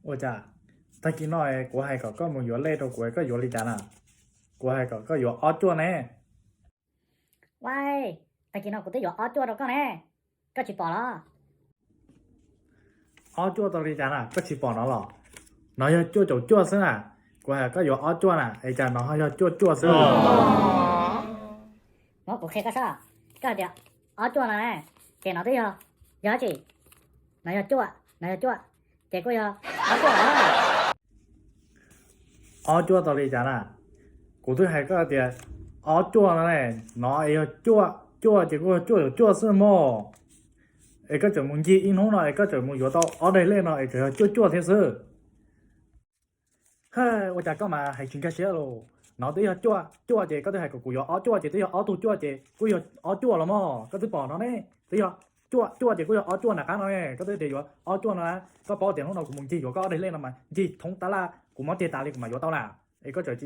Ua cas tag kis no kuv hais kom koj mus yuav lej rau kuv, koj yuav li cas na? Kuv hais kom koj yuav ob cuaj ne. Ua, tag kis no kuv twb yuav ob cuaj rau koj ne, koj tsis pom los? Ob cuaj tau li cas na, koj tsis pom no los? No yog cuaj caum cuaj xwb na. Kuv hais koj yuav ob cuaj na, es cas no ho yog cuaj cuaj xwb? Muab kuv qhia koj saib, koj hais tias ob cuaj no ne, ces no twb yog, yog dab tsi? No yog cuaj, no yog cuaj, ces kuj yog ob cuaj. Ob cuaj tau li cas na? Kuv twb hais koj tias ob cuaj no ne, no es yog cuaj, cuaj ces kuj yog cuaj caum cuaj xwb mog. Es koj tseem mus ncig ib hnub no es koj tseem mus yuav tau ob daim lej no es tseem yog cuaj cuaj thiab xwb. Ua cas koj mas hais tsis nkag siab los? No twb yog cuaj cuaj ces koj twb hais kom kuv yuav ob cuaj ces twb yog ob tug cuaj ces kuj yog ob cuaj los mog. Koj twb pom no ne, twb yog cuaj cuaj ces kuj yog ob cuaj nram qab no ne. Koj twb tias yuav ob cuaj no na, koj paub tias hnub no kuv mus ncig yuav koj ob daim lej no mas ncig thoob tab laj kuv mob ceg tas li kuv mam yuav tau na. Es koj tseem,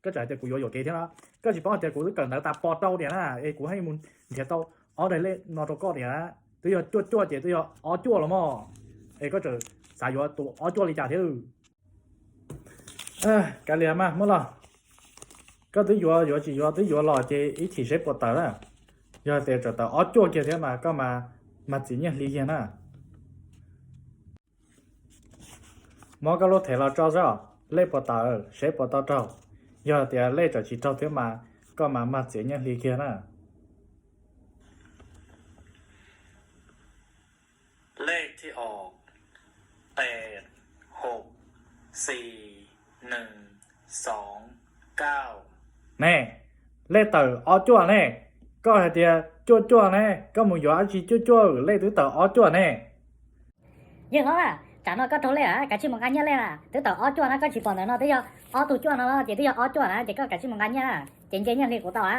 koj tseem hais tias kuv yuav yuam kev thiab no. Koj tsis paub tias kuv twb kawm ntawv tas pos rau tiam na, es kuv haj yam mus nrhiav tau ob daim lej no rau koj tiam na. Twb yog cuaj cuaj ces twb yog ob cuaj los mog. Es koj tseem xav yuav tus ob cuaj li cas thiab? Kav liam mas muab los. Koj twb yuav, yuav tsis yuav twb yuav los ces ib chim seb puas tawm na. Yog tias tseem tawm ob cuaj kiag thiab mas koj mas mag txiv nyiaj hli kiag na. Muab koj lub thev los tso xwb, lej puas tawm seb puas tau raug. Yog tias lej tseem tsis raug thiab mas koj mas mag txiv nyiaj hli kiag na. Lej thib ob, peb, hauv, xis, nws, xoov, kauj. Ne, lej tawm ob cuaj ne. Koj hais tias cuaj cuaj ne, koj mus yuav dab tsi cuaj cuaj, lej twb tawm ob cuaj ne. Yawg hlob, tsam no koj raug lej, kav tsij mus nqa nyiaj lej na, twb tawm ob cuaj na, koj tsis pom ntawm no twb yog ob tug cuaj no los ces twb yog ob cuaj na, ces koj kav tsij mus nqa nyiaj na, ces nce nyiaj hli kuv tau a.